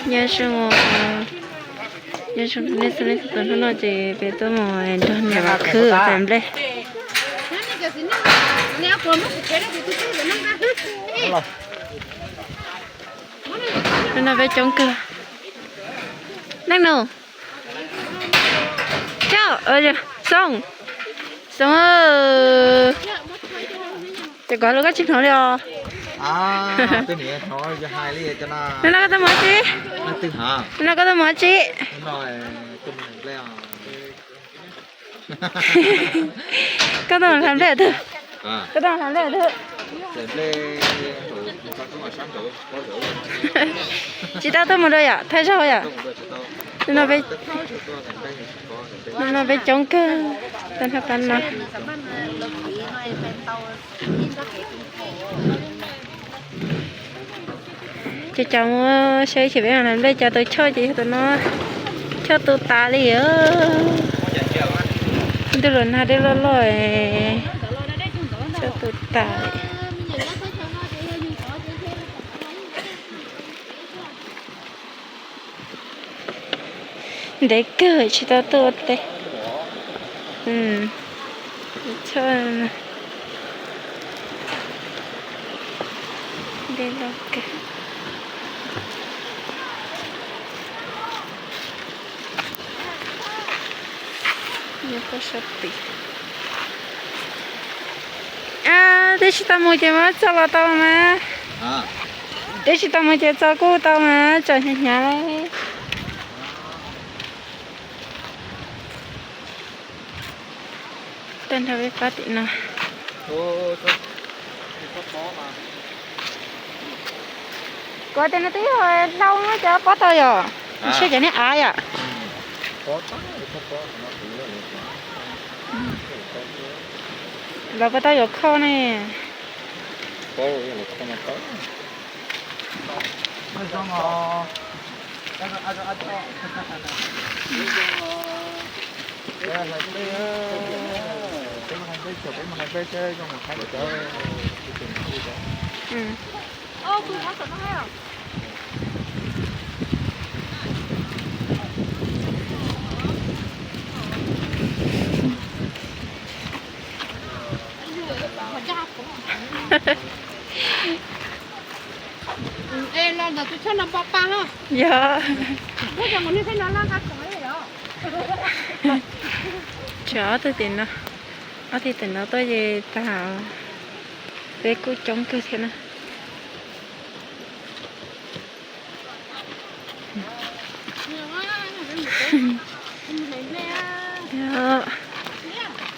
Nyob zoo, nyob zoo nej txhua leej txhua tus, hnub no ces peb tuaj mus nrog niam Vam khwb hlais nplej. Hnub no peb coob kawg. Neej Nus, Coj, Xoo, Xoo, ces koj lus koj tsis hnov li os. Hnub no koj tuaj mus dab tsi? Hnub no koj tuaj mus dab tsi? Koj tuaj mus hlais nplej twg? Koj tuaj mus hlais nplej twg? Tsis tau tuaj mus dua yom, thawj zaug yom. Hnub no peb coob kawg, tag nrho qab no. Ces cov mus seb xyem peb hlais nplej cov tau choj ces yog tus no, choj tu tas li. Ntuj los nag dej loj loj, choj tu tas li. Ntev kawg tsis tau tuaj ua teb. Dej loj kawg. Nyob pem sab tid. Twb tsis tau mus ces muab txog los tau mas. Twb tsis tau mus ces txog kuj tau mas, tsam hnyav hnyav li. Tag nrho peb pab tim no. Kuv tias no twb yog hlau cov pob tau yom, ntshe cov niag av yom. Lawv puas tau yuav kho ne? Yog. Tshuav ob tug tim no, ob tug tim no tuaj ces tag, peb kuj coob kawg thiab na.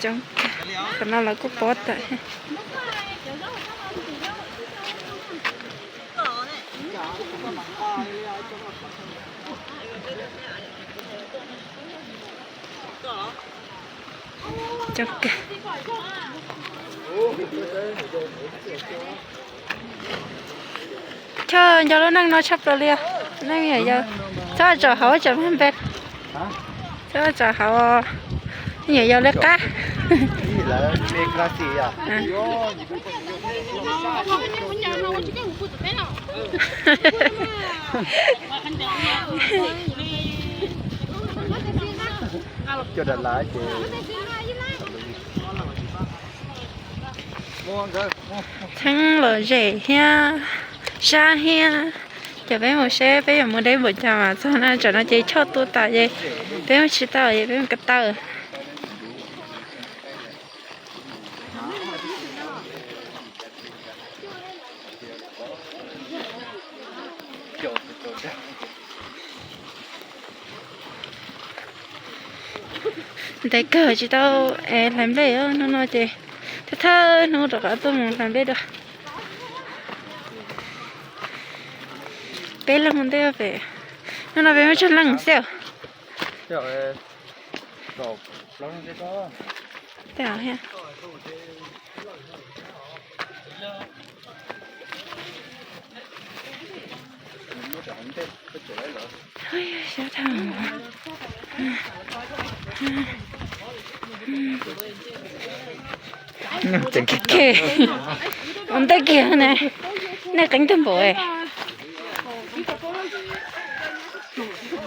Coob kawg, qhov no lawv kuj pob tawm thiab. Coob kawg. Choj nco lub neej no tshaj plaws li os. Neej yawm yau, txhob tsom hauv, tsom npe, txhob tsom hauv, neej yawm yau lawv qab. Cov Đà Lạt ces Txheeb lom zem thiab sab thiab. Ces peb mus seb peb yuav mus deb npaum cas mas txog na. Tsam no ces choj tu tas ces peb mus tsis tau es peb mus ko taw. Ntev kawg tsis tau hlais nplej, hnub no ces thawj thawj hnub rov qab tuaj mus hlais nplej dua. Peb leeg ua ntej pem, hnub no peb muaj tsawg leej xwb? Ua ntej kiag ne, nej qeeb tag npaum. Cov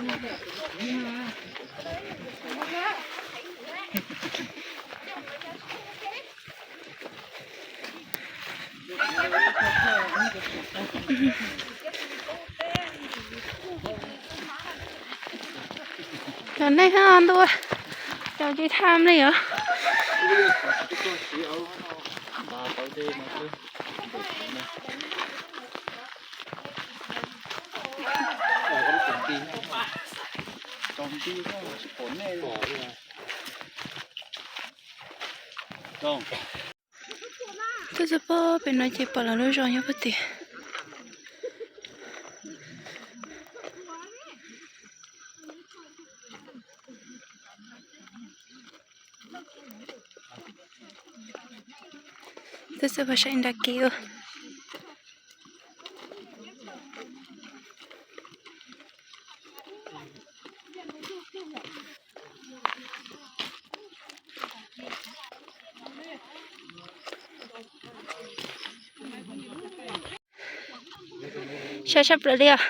neeg ho ntua, cov tsis tham li os. Twb txog pem no ces pom lawv lub zos nyob puag tim. Twb txog pem saib nrab kiv ua. Sab sab plaws li os.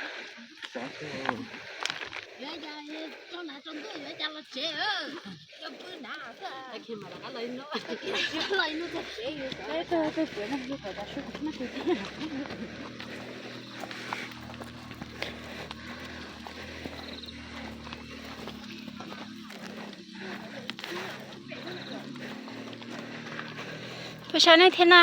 Puas sab nej thiab na?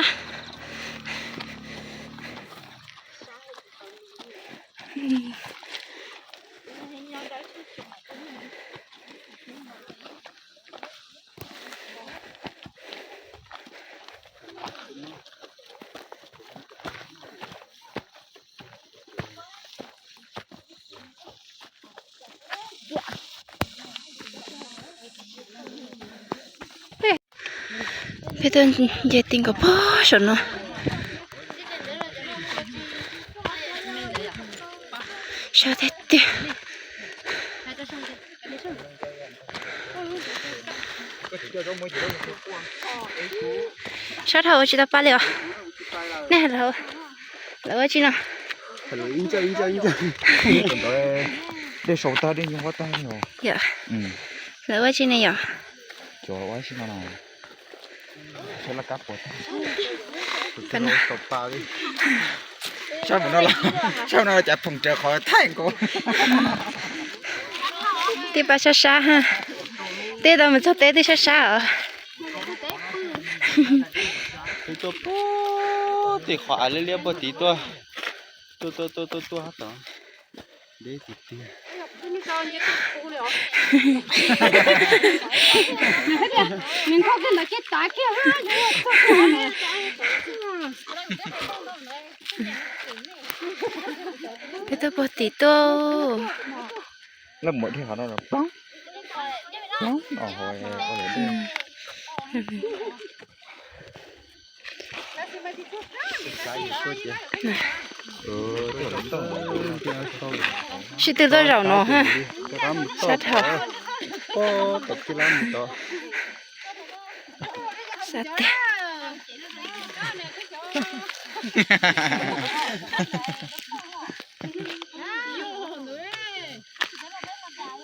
Peb tuaj nce ti nkaus pog saum no. Sab tiag tiag. Sab dhau tsis tau pa li os. Nej lawv ua tsi no? Dej saum tag dej nyob tag. Lawv ua tsi ne yom? Sab no, sab no cas phoom raws qhov thaij nkaus. Tej pab sab sab ha. Tej tau mus txog teb twb sab sab os. Tuaj puag tim qhov av liab liab puag tid tuaj. Tuaj tuaj tuaj tuaj tuaj hab tod. Deb tiag tiag. Peb tuaj puag tim tuaj. Sib tw tuaj zaum no ha. Sab dhau. Sab tiag.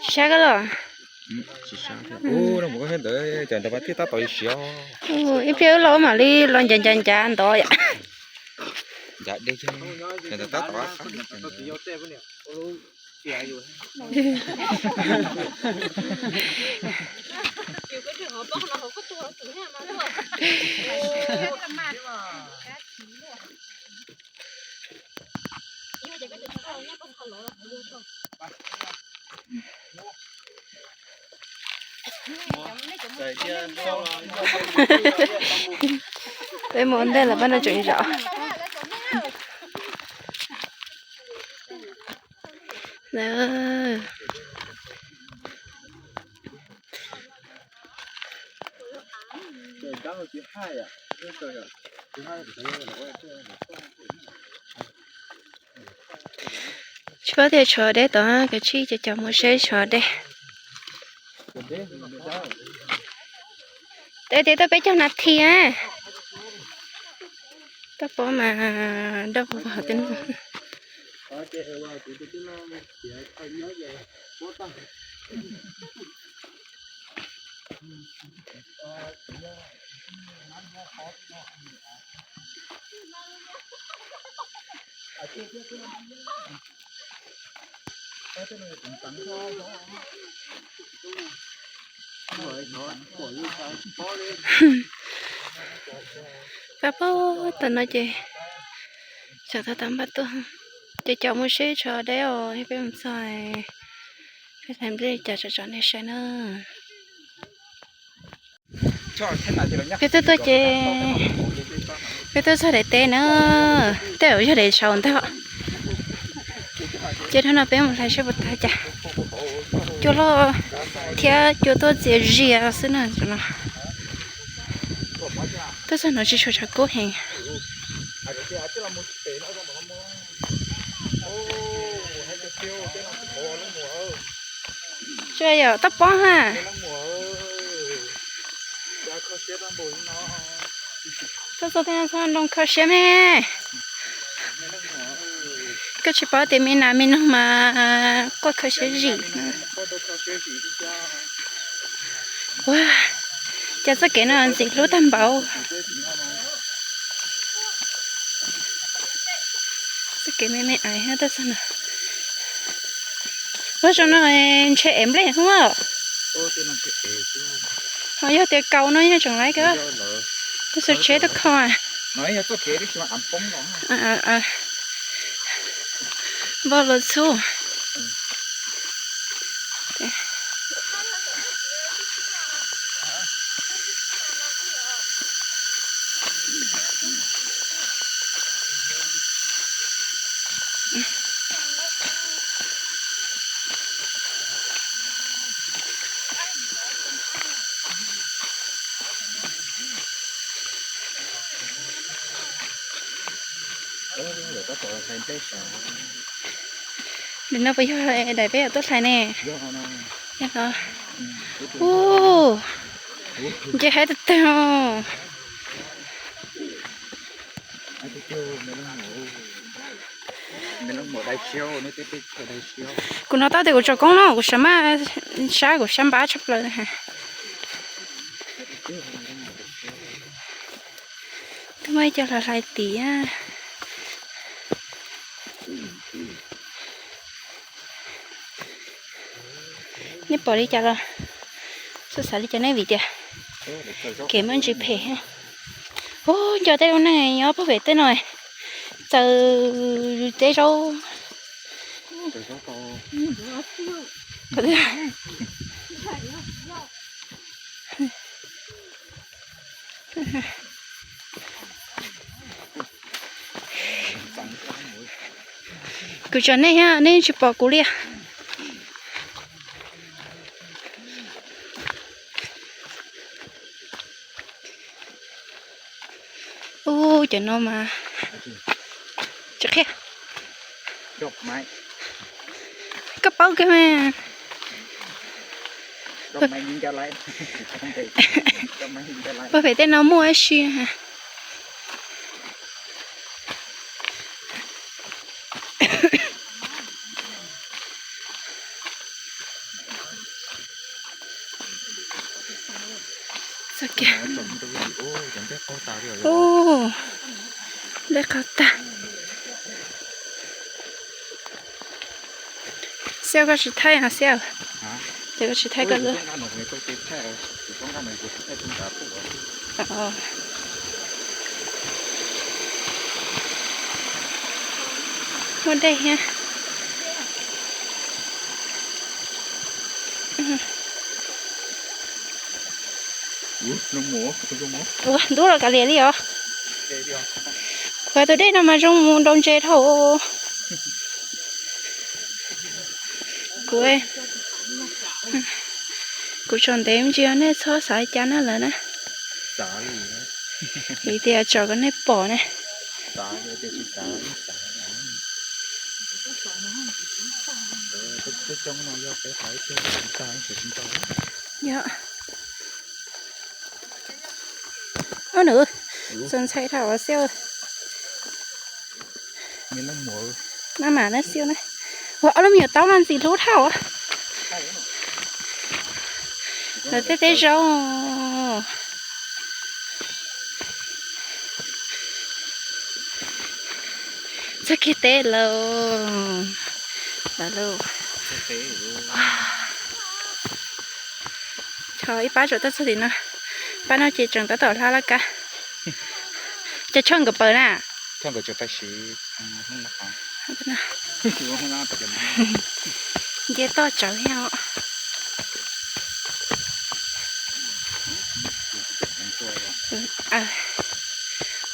Tsis sab koj los? Ntawd cov ntawd mas thiaj tab tom siav. Ib pliag wb los mam li los ncav ncav ncav ntov. Ncav dej, cov ntawd tab tom qab. Peb mus ua ntej lawm pab no tseem zaum. Tshuav tias tshuav deb tod, kav tsij cov cov mus seb tshuav deb. Tes tias tuaj peb caug nas this. Tuaj pom mas daj puag pog hauv tej no. Pab pab tau no ces tseem tau tau npaj tuaj, ces cov mus seb tsho deb os, peb mus txog peb hlais nplej li cas tso tso nej saib na. Peb tuaj tuaj ces peb tuaj txog daim teb na, tej zaum yog daim saud ntag. Ces dhau no peb mus hlais seb puas tag cas. Cua loj thiab cua tuaj txias zias xwb na no. Tuaj txog no tsis tshua tshav kub heev. Tsuas yog toj pob ha. Tuaj txog tej no txhob nroo kho siab me. Koj tsis paub tias me nas me noog mas quaj kho siab zim. Ua cas txoj kev no ntxim hlub tag npaum. Txoj kev me me ais tuaj txog no. Ua zoo no ntshe ev nplej hub. Ho yog tias kaus no yeej tseem laib kawg. Tuaj txog tsheb tuaj kho. Voj los txhub. Daim no puas yog daim peb yuav tuaj hlais ne? Yog los. Ub, nce haib tag tag. Kuv hnov tau tias kuv tsom koob no kuv sab maj, sab kuv sab npab tshaj plaws. Twb muaj ib co los hlais tid. Nej pom li cas los xav xav li cas nej vim tias kev muaj ntsis phem. Ub, nco tej lub neej nyob puag pem tej no txaws tej zaub. Kuv tsom nej, nej tsis pom kuv li. Ub, cov no mas tsis qhia. Koj paub kiag mas. Puag pem tej no muaj ib si. Ub, nplej qaug tag. Xiab koj tsis thaij no Xiab, ces koj tsis thaij koj lub. Muaj dej thiab. Ua ntub los kav liam li os. Kuv tus dej no mas zoo mus nrau ntses dhau. Kuv, kuv tsom ntev me ntsis, nej txhob xav li cas na lawm na. Vim tias tsom kom nej pom ne. Yog. Ub, nws txaus ntshai dhau Xiab. Na mas na xiu na. Ua ob lub me nyuam taub no ntxim hlub dhau. Lawv tej teb zaub. Txog kiag teb lawm. Lawm lauj. Tho ib pab tsuas tuaj txog tim no. Pab no ces tseem tab tom hla laj kab. Cov choj nkawd pawg na. Nce toj tsawv thiab os.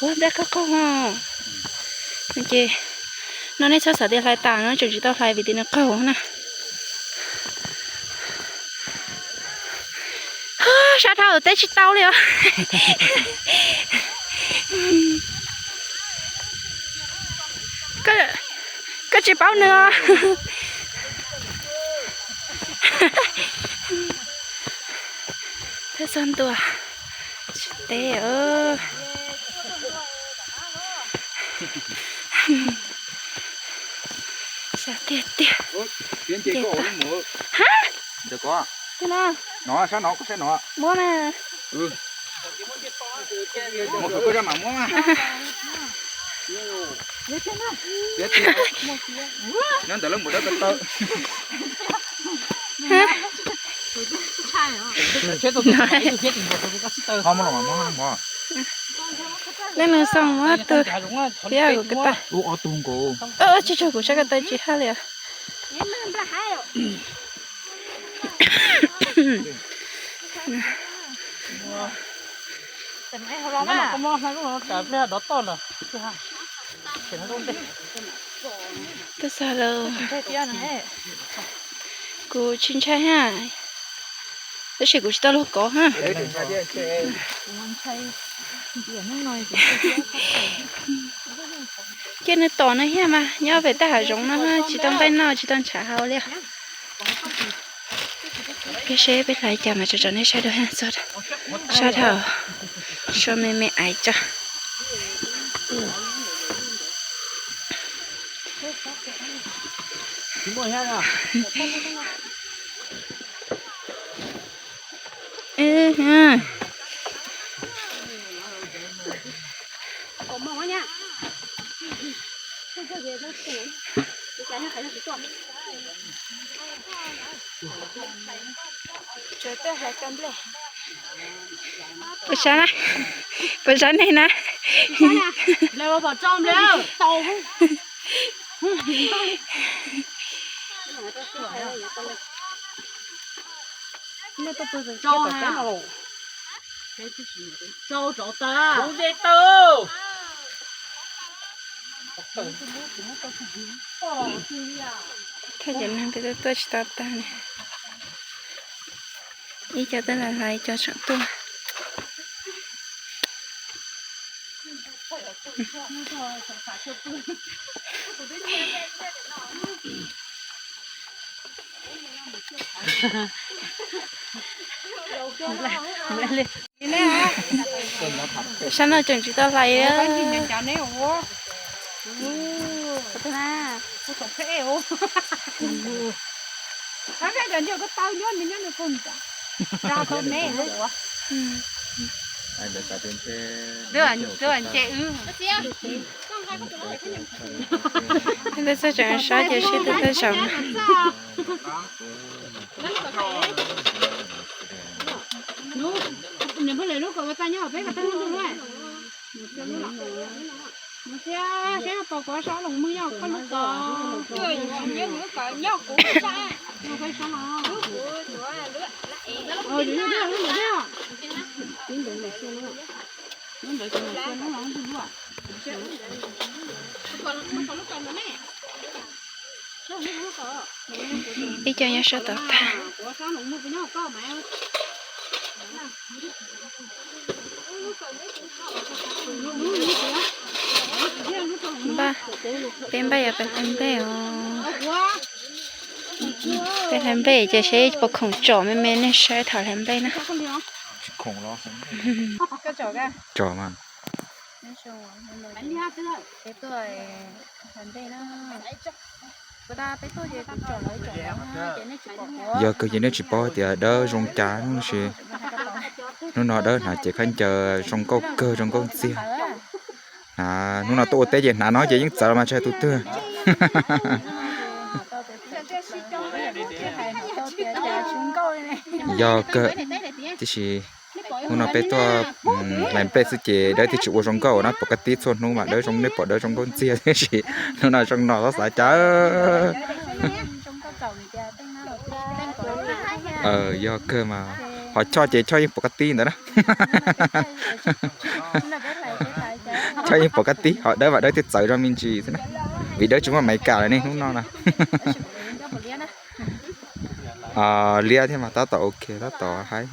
Ua nplej qaug qaug os. Ces no nej txhob xav tias hlais tas no, tseem tsis tau hlais vim tias nws qaug na. Sab dhau teb tsis tau li os. Koj tsis paub nws os. Peb txog ntua tsis teb. Xav tiag tiag. Ces ha, no, no, sab no, sab no. Muab mas. Muab koj zaj mam muab mas. Nyob ntawm lawv mus dawb tawv tawv. Leej nus xoo muab tus thiab kuv ko tag. Tsis tsog kuv sab ko taw tsis haj li os. Tuaj txog lawm. Kuv tsis ntshai ha. Tab sis kuv tsis tau luag kov ha. Cia nws tom nws thiab mas, nyob pem tej hav zoov no tsis tau nqaij noj tsis tau ntshav haus li. Peb seb peb hlais cas mas tso rau nej saib dua txog sab dhau, so me me aiv tso. Puas sab na? Puas sab nej na? Thaj cov neeg peb tuaj tuaj tsis tau tag li. Ib co twb hlais hlais, ib co tseem tuaj. Sab no tseem tsis tau hlais. Ntawd txog tseem sab ces sib tw tag zaum. Ib co nyob sab tod tag. Npaj, peb npaj yuav peb hlais nplej os. Peb hlais nplej ces seb puas khoom tsom me me nej saib thaum hlais nplej na. Tsom mas. Peb tuaj Yog kawg ces nej tsis paub tias dawb zoo cas tab sis hnub no dawb hnav cev khaub ncaws zoo nkauj kawg zoo nkauj ntxiag. Hnav hnub no tuaj ua teb ces hnav no ces yeej txawv los mas tsis hais tus twg. Yog kawg, tiam sis hnub no peb tuaj hlais nplej xwb ces dawb thiaj tsis ua zoo nkauj na, pom kaj tib txhua hnub mas dawb zoo, nej pom dawb zoo nkauj ntxiag tiam sis hnub no zoo no txhob xav cas. Yog kawg mas, ho choj ces choj yeej pom kaj tib ntawd na. Choj yeej pom kaj tib, ho dawb mas dawb thiaj txawv zog me ntsis xwb na, vim dawb tsis muaj Amelikas lawm ne hnub no na. Liab thiab mas tab tom ok, tab tom haib.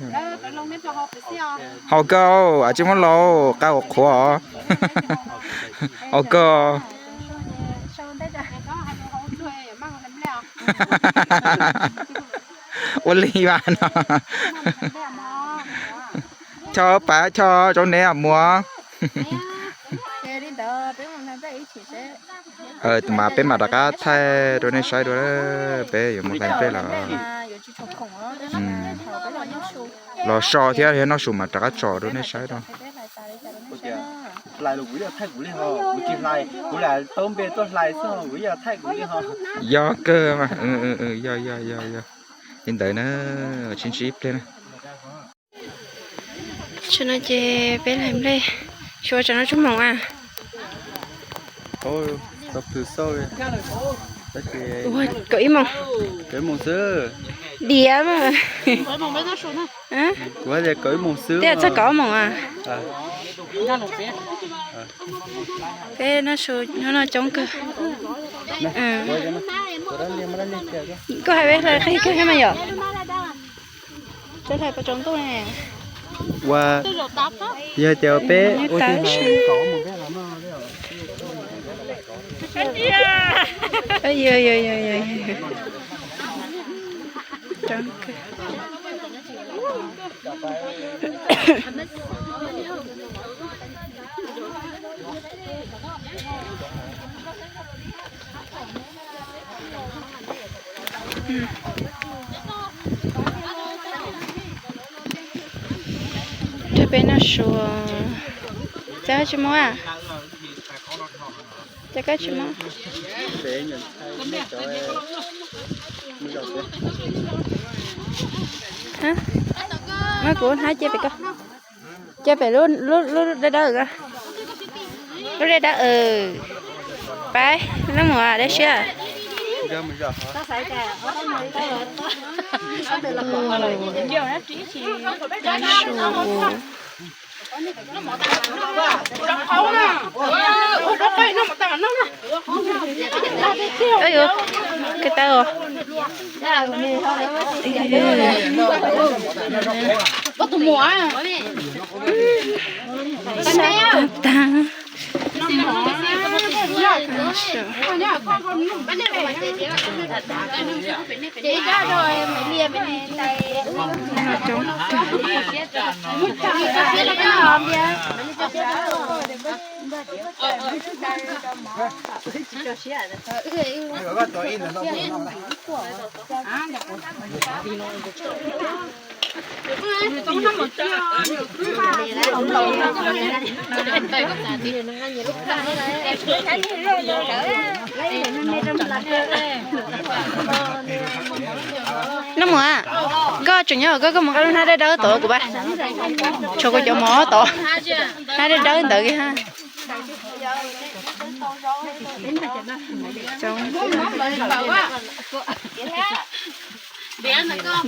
Haus kawg, a tsis muab laus qab ua qhuav. Haus kawg. Ua li vas no. Choj pas choj rau neb muag. Mas peb mam rov qab thaij rau nej saib dua, peb yuav mus hlais nplej lawm. Los so thiab noj su mas rov qab tso rau nej saib dua. Yog kawg mas, yog yog yog yog. Li ntawd na, sib ntsib ib pliag na. Tam sim no ces peb hlais nplej, tshuav tsam no tsoob moos a. Kaum ib moos. Diav mas. Twb txog kaum ib moos a. Peb noj su hnub no coob kawg. Koj hais peb hlais qhib kawg thiab mas yom. Peb hlais puas tsaus ntuj ne? Ua, yog tias peb ua tab sis Rau peb noj su. Cas tsis muaj? Cas koj tsis muaj? Muab kuv hnab cia pem ko. Cia pem lub dawb dawb ko. Lub dawb dawb. Pab, lub mus dab siab. Koj tau. Sab tag tag. Noj mus, koj tseem nyob koj, koj mus nqa lub hnab dawb dawb tod kuv pab. Tshuav kuv cov mov tod, hnab dawb dawb ntawd kiag ha.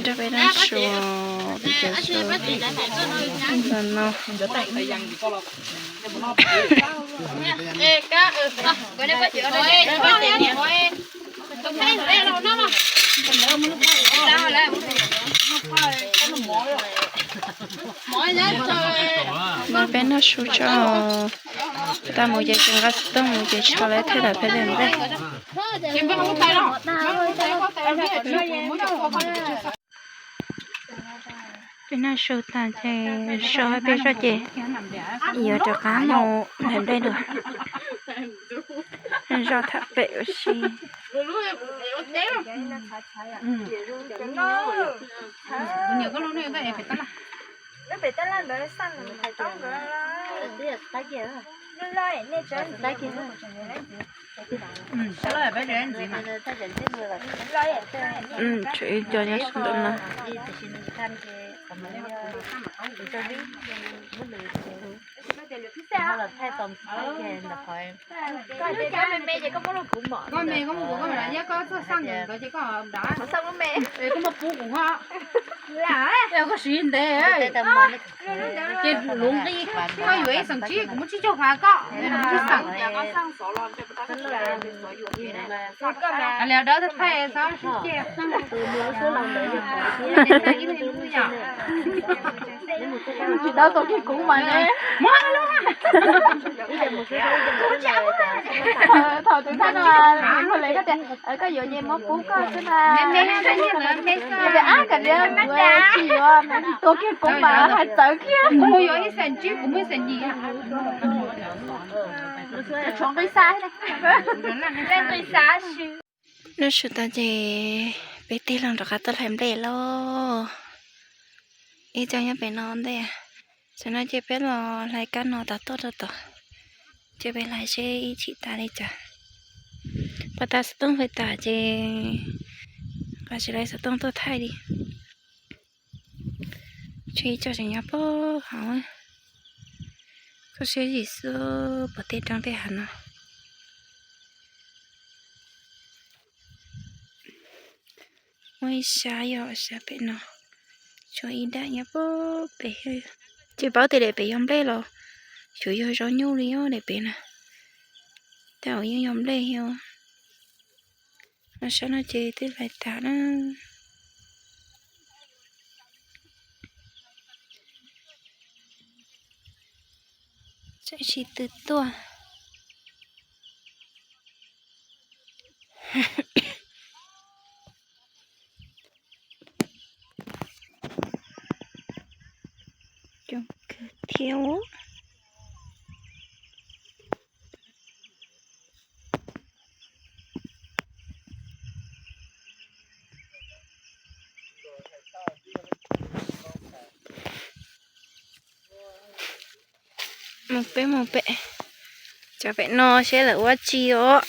Nrog peb noj su, peb cov su no. No peb noj su tso, tag mus ces tsis nqa xov tooj mus ces tsis tau lawv thaij lawm peb li nplej. Peb noj su tas ces so peb zoj ces yuav rov qab mus hlais nplej dua. Zog tham pem ua si. Tshuav ib co nyob sab nraum no. Koj me, koj muab kuv, koj me, yog koj txog xaj nkawd ces koj dav. Koj muab pub kuv ho. Koj siv ntev. Ces luv nqi, koj yuav ib xeem tsib, kuv muab tsib caug phav koj, kuv muab tsib xeem. Li dawb thaij thaij xwb. Tsis dawb tau kiag kuv mas ne. Thaum tus thaij no, kuv le koj tias koj yuav ces muab pub koj xwb na. Tias ab, kav liam, kuv tsis yuav, tua kiag kuv mas hais txawv kiag. Kuv yuav ib xeem tsib, kuv muab ib xeem yim. Tshuav nqi xav, nqi xav. Lub sij hawm tas ces peb tig los rov qab tuaj hlais nplej lauj. Ib co nyob pem no ntej. Tam no ces peb los hlais kab no tas tuaj rau tod, ces peb hlais seb ib chim tas li cas. Pom tas xov tooj fais tas ces nqa tsis laiv xov tooj tuaj thaij li. Tshuav ib co tseem nyob pem hauv, koj siab zim xwb pom tej roob tej hav no. Muaj ib sab yog sab pem no, tshuav ib dam nyob pem. Tsis paub tias daim pem yog nplej los xyov yog zaub nyuj li os daim pem na. Tej zaum yeej yog nplej thiab. Sab no ces twb hlais tas na. Tsis tw tuaj. Coob kawg thiab. Mus peb mus pem, cov pem no seb lawv ua tsi os.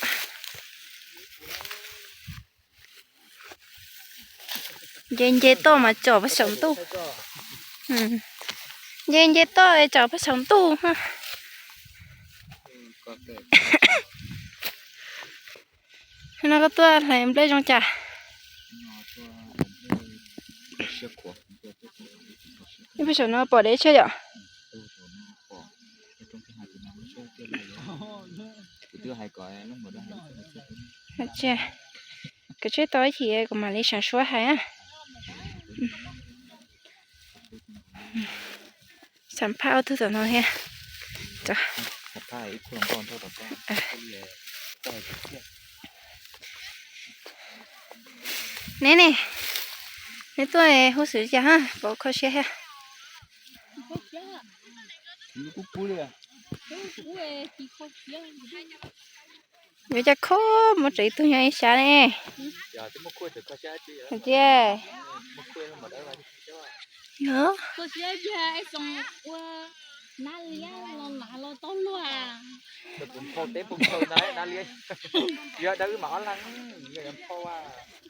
Nce nce toj mas tsom pag saum ntuj. Nce nce toj tsom pag saum ntuj. No koj tuaj hlais nplej zoo cas? Ib pag saum no pom deb tshiab yom. Kav tsij tau ib chim kuv mam li sab suab hais. Xam phaj ob tug tom no thiab. Neb ne, neb tuaj huj xwm cas pom kho siab thiab. Yuav cov khub muaj tseem ib tug nyob ib sab ne. Tiag.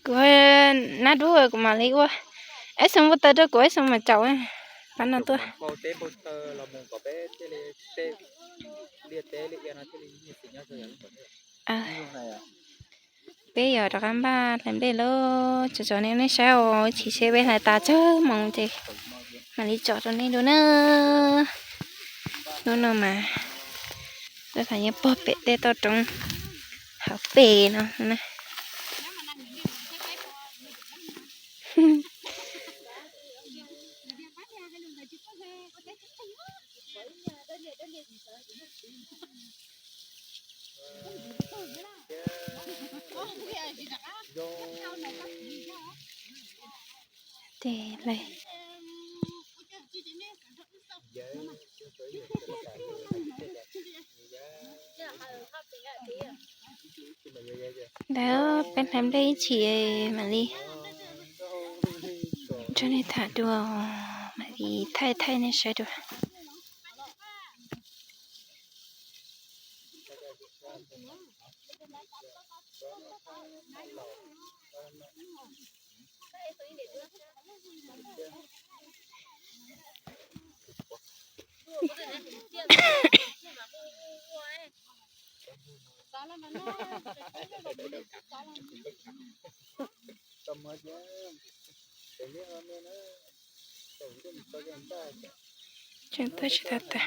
Kuv nab dub kuv mam li ua. Ib xeem npau taws rau kuv ib xeem mam caum pab no tuaj. Peb yuav rov qab npaj hlais nplej lauj, tso tso nej nej saib os, ib chim seb peb hlais tas tsawg moos ces mam li tsom rau nej dua na. Hnub no mas peb hlais nyob pog pem tej toj roob hauv pes no na. Tes lawm. Ntawd peb hlais nplej ib chim mam li nrog nej tham dua, mam li thaij thaij nej saib dua. Tseem tuaj tsis tau tas.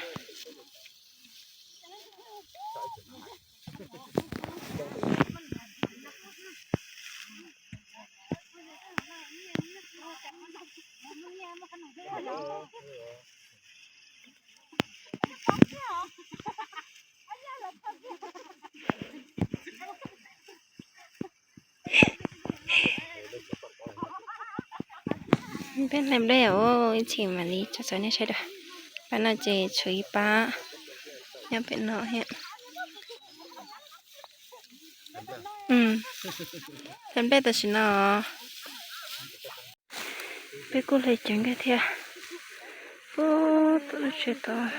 Peb hlais nplej ib chim mam li tso txog nej saib dua. Pab no ces tshuav ib pab, nyob pem no thiab. Hlais nplej tam sim no. Peb kuj hlais ceev kawg thiab. Puag tom lub tsev tod.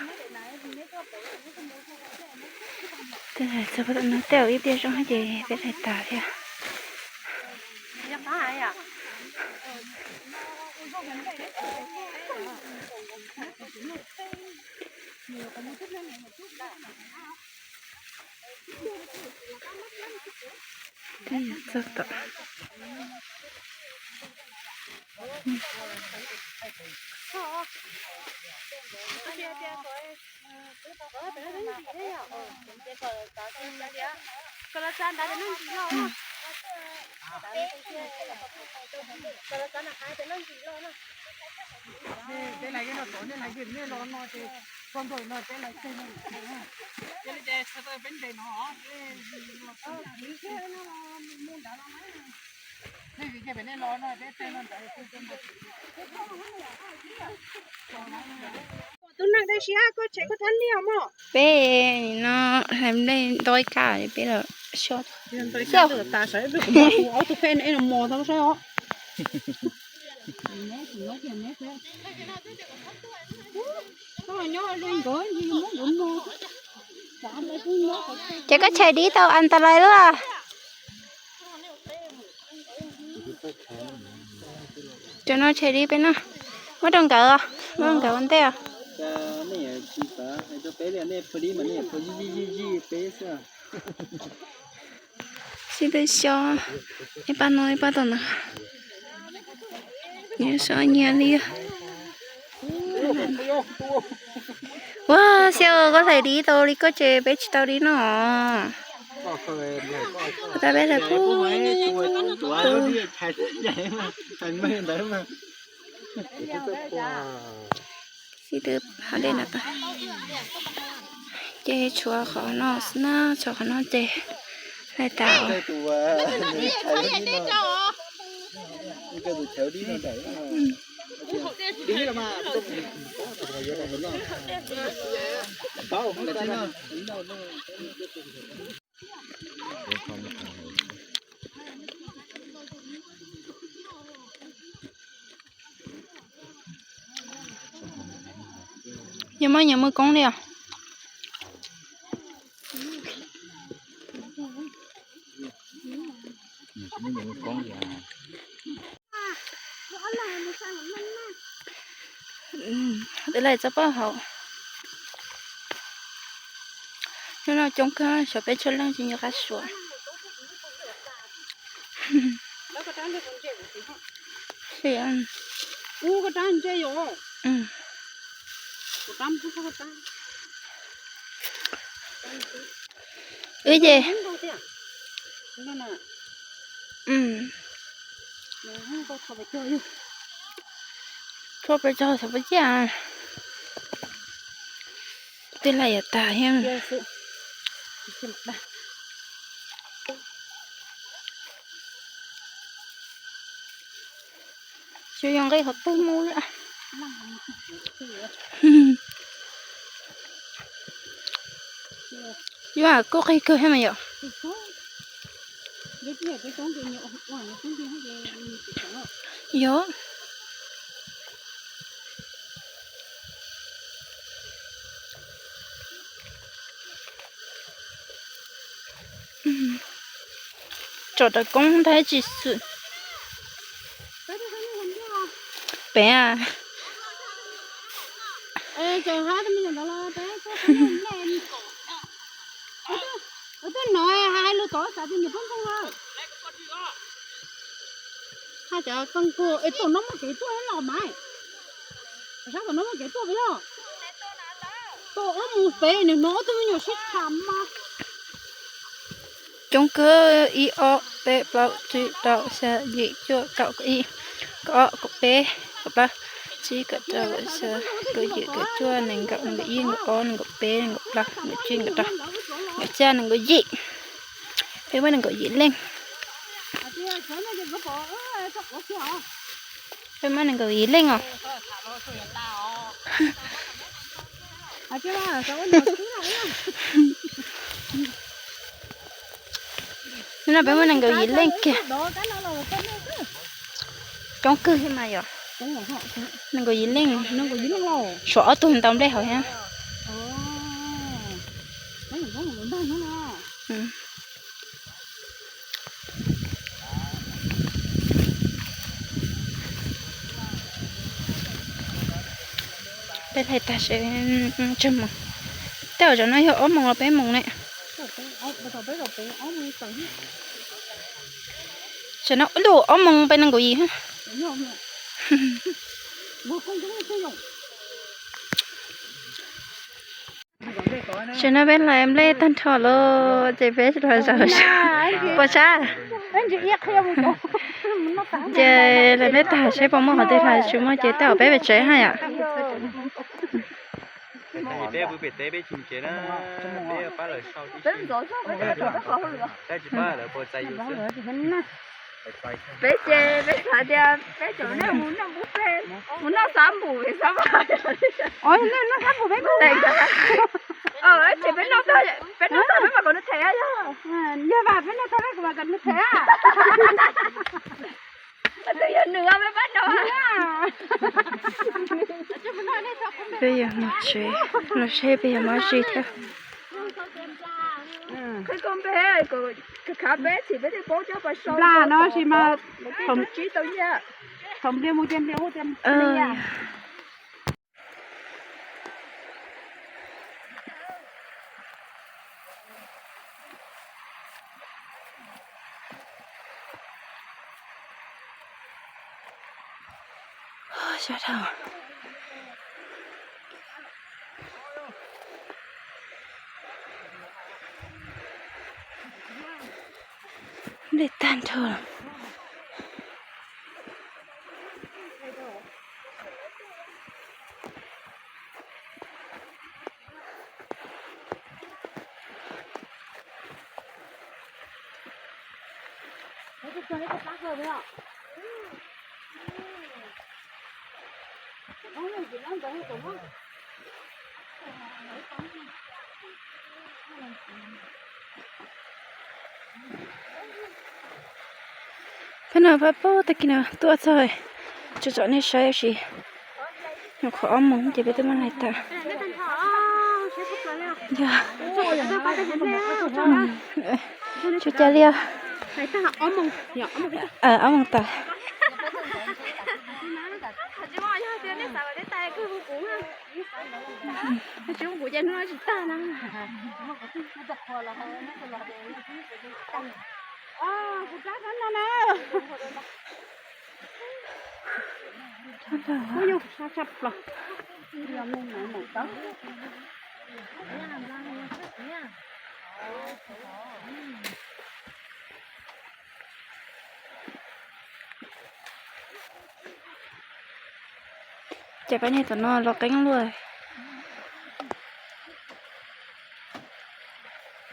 Tej zaum ib pliag zoo ces peb hlais tas thiab. Txog tom. Peb no hlais nplej ntau ib kab peb los xyuas. Ces koj tshais dib tau an tas lais lawm. Cov no tshais dib peb no. Muab rau nkawd, muab rau nkawd ua ntej os. Sib tw xyob, ib pab no ib pab tom no. Nyias so nyias li. Ua, Xiab, koj hlais dib tau li koj ces peb tsis tau dib no. Tab peb hlais pub. Sib tw hauv dej no tas. Ces tshuav qhov no xwb na, tshuav qhov no ces hlais tas. Yog muaj nyias muaj koob li os. Twb laij txog pab hauv. Hnub no coob kawg, xyov peb tshuaj leej tsis nco qab suav. Wb ces tshuaj peb tso xyov puas ciaj. Twb laij yav tag thiab. Tsuas yog nqe qhov twg mus li. Yuav kuj qig kawg thiab mas yom. Yog. Tsom rau koob ntag tsis xwm. Pem a. Hais cov koj nkaus es tom no muaj kev tuaj los mas. Sab tom no muaj kev tuaj puas yog? Tom no mus pem nws hnov ob tug me nyuam sib tham mas. Coob kawg, ib ob peb plaub tsib rau xya yim cuaj kaum ib, kaum ob kaum peb kaum plaub tsib kaum rau kaum xya kaum yim kaum cuaj nees nkaum nees nkaum ib nees nkaum ob nees nkaum peb nees nkaum plaub nees nkaum tsib nees nkaum rau nees nkaum xya nees nkaum yim. Peb muaj nees nkaum yim leej. Peb muaj nees nkaum yim leej os. No peb muaj nees nkaum yim leej kiag. Coob kawg thiab mas yom. Nees nkaum yim leej. Suav ob tug ntau nplej hauv thiab. Peb laij tag seb tsawg moos. Tej zaum no yog ob moos los peb moos ne. Tam no lub ob moos peb nees nkaum yim. Tam no peb hlais nplej tag nrho lawm ces peb los zaum pua sab. Ces hlais nplej tag seb puas muaj qhov twg hlais tsis muaj ces tej zaum peb pem tsev haj yom. Peb ces peb xav tias peb tseem nej mus noj buffet, mus noj xab npum xab mas. Noj xab npum peb mus. Ces peb noj tag peb mam kom nws them yog. Yog mas peb noj tag peb mam kom nws them. Twb yog mus tsev, los seb peb yog mob zig thiab. Npla no sis mas thaum nplia mus ces nplia ua tias nplia. Sab dhau. Nplej tag nrho. Peb no pab pab tag kis no tuaj txog, tsis tsom nej saib sis. Nyuam qhuav ob moos ces peb twb muab laij tas. Yog, tsis cas li os. Ob moos tas. Ces peb niag tom no los qeeb luaj.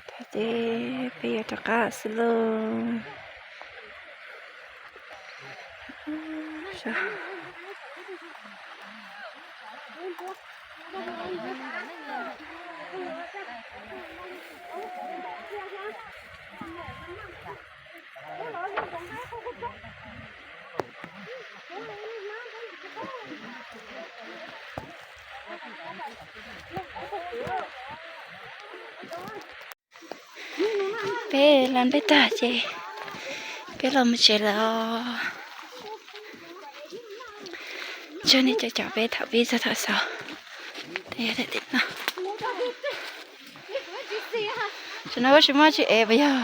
Tag ces peb yuav rov qab xwb lauj. Peb lawv npej tag ces peb los mus tsev lawm os. Tsaug nej cov caum peb thaum pib txog thaum xaus. Tam no koj tsis muaj tsis ev puas yog?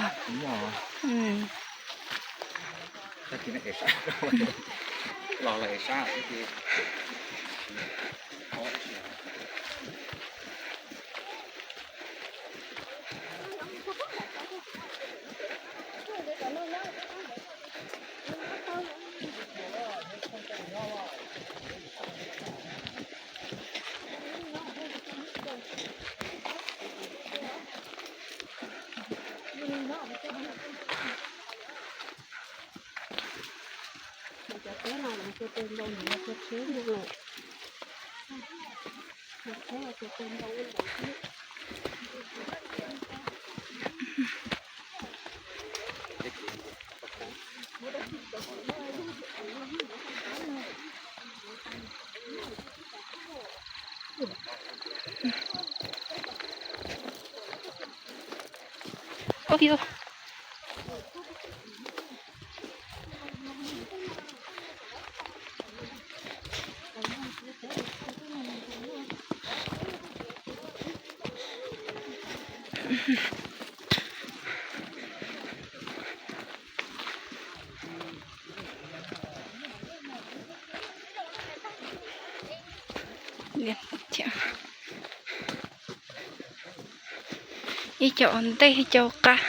Ov, ib co ntej ib co qab.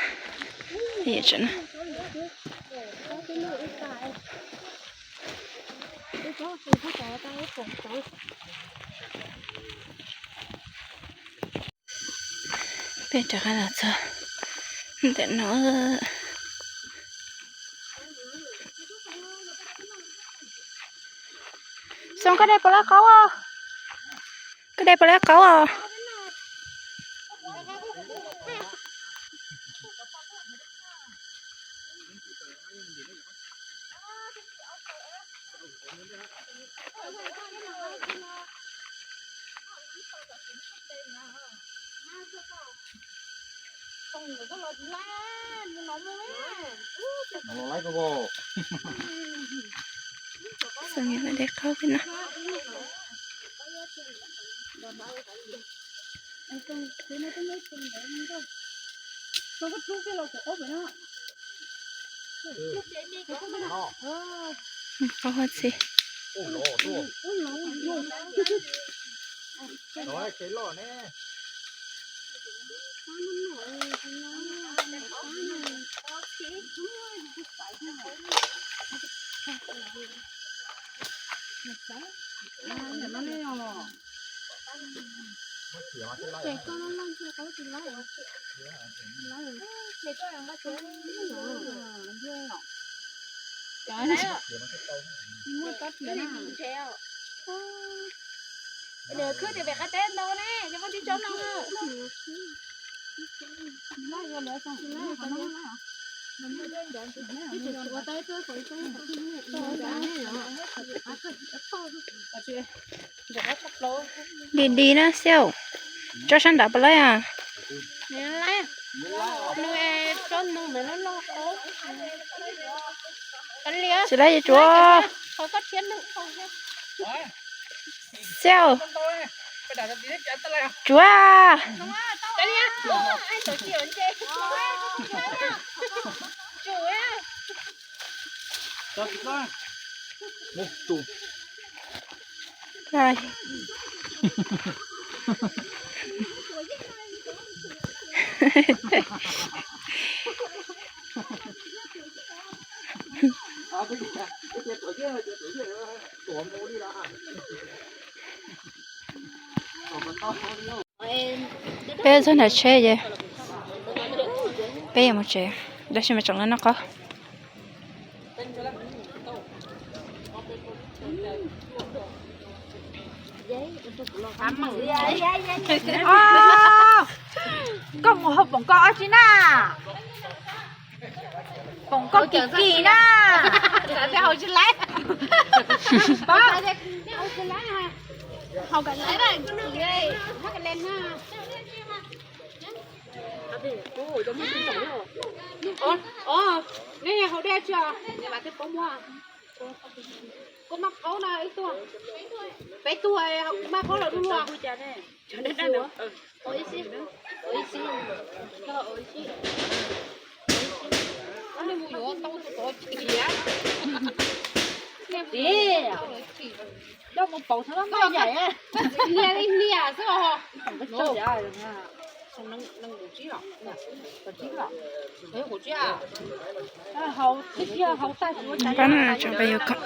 Peb rov qab los txog ntawm no. Xoo, koj de puas lab qaub os? Koj de puas lab qaub os? Xoo, de qaub peb no. Qaub hab txi. Nws khwb tias pem qab teb ntau ne, yog muaj tib tsob no. Di di na Xiauj, tsob sab nrad puas laib os? Nws tsob no mas loj loj. Tsis laib yuav tsuav. Xiauj, tsuav. Peb txog nram tsheb ces peb yuav mus tsev, tab sis mas tseem los noj qaub. Koj mus hauv poom koj ob tsi na. Koj kim kim na. Nej haus dej tsis? Koj maj qhaub no ib tug, peb tug, maj qhaub los du lug. Ib pliag li pliag xwb os. Pab no tseem peb yuav kom.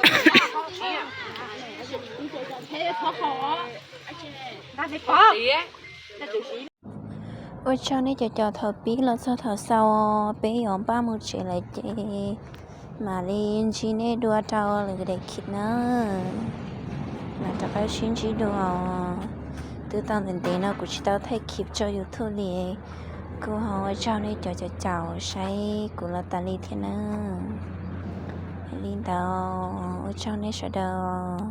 Ua tsaug nej cov cov thaum pib los txog thaum xaus, peb yuav npaj mus tsev lawm ces mam li ntsib nej dua rau lwm daim clip na. Mam rov qab sib ntsib dua. Twb tau ntev ntev no kuv tsis tau thaij clip tso YouTube li. Kuv ho ua tsaug nej cov cov caum saib kuv los tas li thiab na. Li ntawd, ua tsaug nej sawv daws.